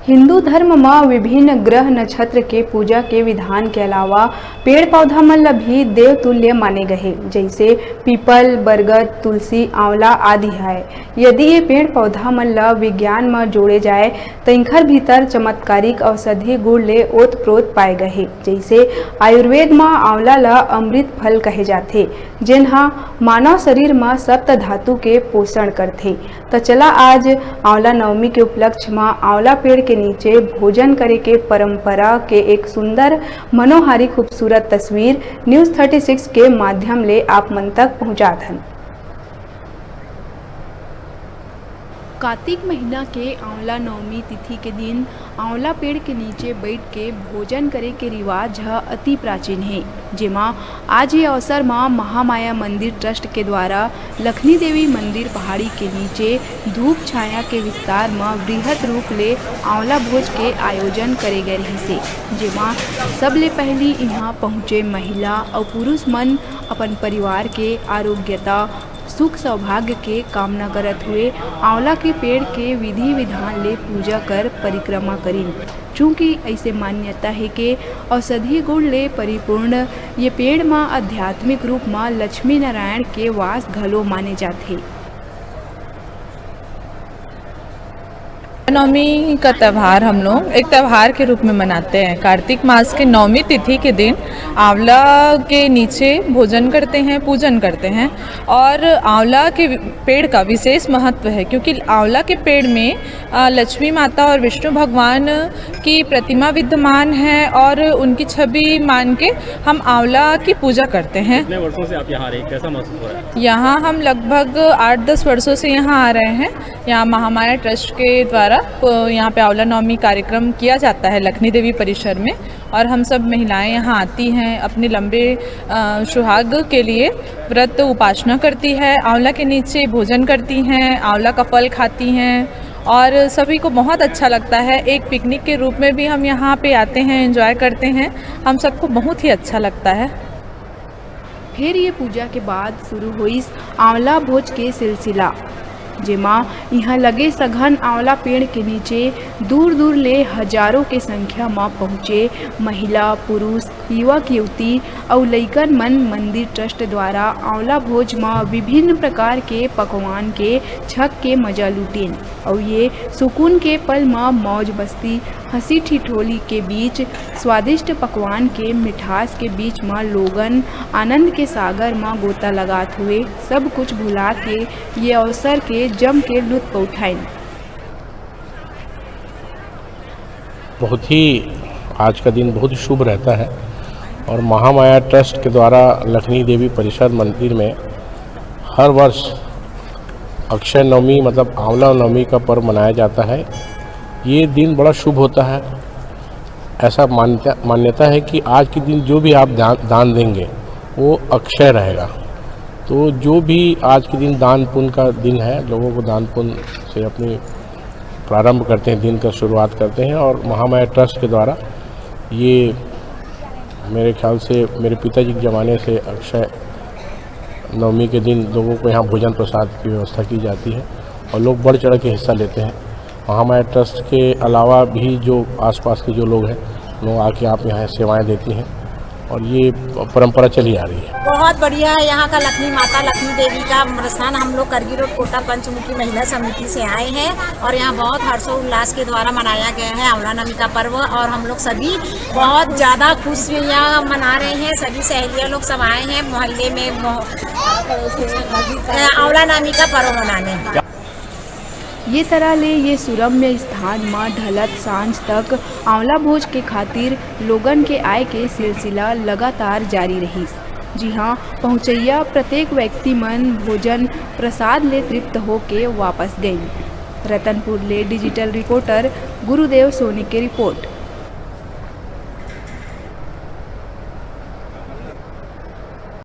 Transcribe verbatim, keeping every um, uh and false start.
हिंदू धर्म म विभिन्न ग्रह नक्षत्र के पूजा के विधान के अलावा पेड़ पौधा मन ल भी देव तुल्य माने गहे, जइसे पीपल, बरगद, तुलसी, आंवला आदि हय। यदि ये पेड़ पौधा मन ल विज्ञान म जोड़े जाय, त इंखर भीतर चमत्कारिक औषधि गुण ले ओत प्रोत पाए गहे, जइसे आयुर्वेद म आंवला ल अमृत फल कहे जाथे, जेन ह मानव शरीर म सप्त धातु के पोषण करथे। त चला आज आंवला नवमी के उपलक्ष्य म आंवला पेड़ के नीचे भोजन करे के परंपरा के एक सुंदर, मनोहारी, खूबसूरत तस्वीर News thirty six के माध्यम ले आप मन तक पहुंचात हन। कातिक महीना के आंवला नवमी तिथि के दिन आंवला पेड़ के नीचे बइठ के भोजन करे के रिवाज ह अति प्राचीन हे, जेमा आज ये अवसर म महामाया मंदिर ट्रस्ट के द्वारा लखनी देवी मंदिर पहाड़ी के नीचे धूप छाया के विस्तार म बृहत रूप ले आंवला भोज के आयोजन करे गए रहिसे, जेमा सबले पहिली इहां पहुंचे महिला अउ पुरुष मन अपन परिवार के आरोग्यता, सुख सौभाग्य के कामना करत हुए आंवला के पेड़ के विधि विधान ले पूजा कर परिक्रमा करिन। चूंकि ऐसे मान्यता हे के औषधि गुण ले परिपूर्ण ये पेड़ म आध्यात्मिक रूप म लक्ष्मी नारायण के वास घलो माने जाथे। नवमी का त्यौहार हम लोग एक त्यौहार के रूप में मनाते हैं। कार्तिक मास के नवमी तिथि के दिन आंवला के नीचे भोजन करते हैं, पूजन करते हैं। और आंवला के पेड़ का विशेष महत्व है, क्योंकि आंवला के पेड़ में, अ, लक्ष्मी माता और विष्णु भगवान की प्रतिमा विद्यमान है और उनकी छवि मान के हम आंवला की पूजा करते हैं। कितने वर्षों से आप यहाँ आ रहे हैं, कैसा महसूस हो रहा है? यहाँ हम लगभग आठ दस वर्षों से यहाँ आ रहे हैं। यहाँ महामाया ट्रस्ट के द्वारा, अ, यहाँ पे आंवला नवमी कार्यक्रम किया जाता है लखनी देवी परिसर में, और हम सब महिलाएं यहाँ आती हैं अपने लंबे, अ, सुहाग के लिए, व्रत उपासना करती है, आंवला के नीचे भोजन करती हैं, आंवला का फल खाती हैं, और सभी को बहुत अच्छा लगता है। एक पिकनिक के रूप में भी हम यहाँ पे आते हैं, एंजॉय करते हैं, हम सबको बहुत ही अच्छा लगता है। फेर ये पूजा के बाद शुरू होइस आंवला भोज के सिलसिला, जेमा इहां लगे सघन आंवला पेड़ के नीचे दूर-दूर ले हजारों के संख्या म पहुंचे महिला, पुरुष, युवक, युवती अउ लइकन मन मंदिर ट्रस्ट द्वारा आंवला भोज म विभिन्न प्रकार के पकवान के छक के मजा लूटिन। अउ ये सुकून के पल म मौज मस्ती, हंसी ठिठोली के बीच स्वादिष्ट पकवान के मिठास के बीच म लोगन आनंद के सागर म गोता लगात हुए सब कुछ भुला के ये अवसर के जम के लुत्फ उठाइन। बहुत ही, आज का दिन बहुत ही शुभ रहता है और महामाया ट्रस्ट के द्वारा लखनी देवी परिसर मंदिर में हर वर्ष अक्षय नवमी, मतलब आंवला नवमी का पर्व मनाया जाता है। ये दिन बड़ा शुभ होता है। ऐसा मान्यता, मान्यता है कि आज के दिन जो भी आप दान, दान देंगे, वो अक्षय रहेगा। तो जो भी आज के दिन दान पुण्य का दिन है, लोगों को दान पुण्य से अपनी प्रारंभ करते हैं, दिन का शुरुआत करते हैं। और महामाया ट्रस्ट के द्वारा ये, मेरे ख्याल से मेरे पिताजी के ज़माने से अक्षय नवमी के दिन लोगों को यहाँ भोजन प्रसाद की व्यवस्था की जाती है और लोग बढ़ चढ़ के हिस्सा लेते हैं। महामाया ट्रस्ट के अलावा भी जो आसपास के जो लोग हैं, लोग आके आप यहाँ सेवाएं देती हैं और ये परंपरा चली आ रही है। बहुत बढ़िया है यहाँ का लक्ष्मी माता, लक्ष्मी देवी का स्थान। हम लोग करगी रोड कोटा पंचमुखी महिला समिति से आए हैं और यहाँ बहुत हर्षोल्लास के द्वारा मनाया गया है आंवला नवमी का पर्व और हम लोग सभी बहुत ज़्यादा खुश यहाँ मना रहे हैं। सभी सहेलियाँ लोग सब आए हैं मोहल्ले में, मोह-, आंवला नवमी का पर्व मनाने। ये तरह ले ये सुरम्य स्थान म ढलत सांझ तक आंवला भोज के खातिर लोगन के आय के सिलसिला लगातार जारी रहिस। जिहां पहुंचइया प्रत्येक व्यक्ति मन भोजन प्रसाद ले तृप्त होके वापस गइन। रतनपुर ले डिजिटल रिपोर्टर गुरुदेव सोनी के रिपोर्ट।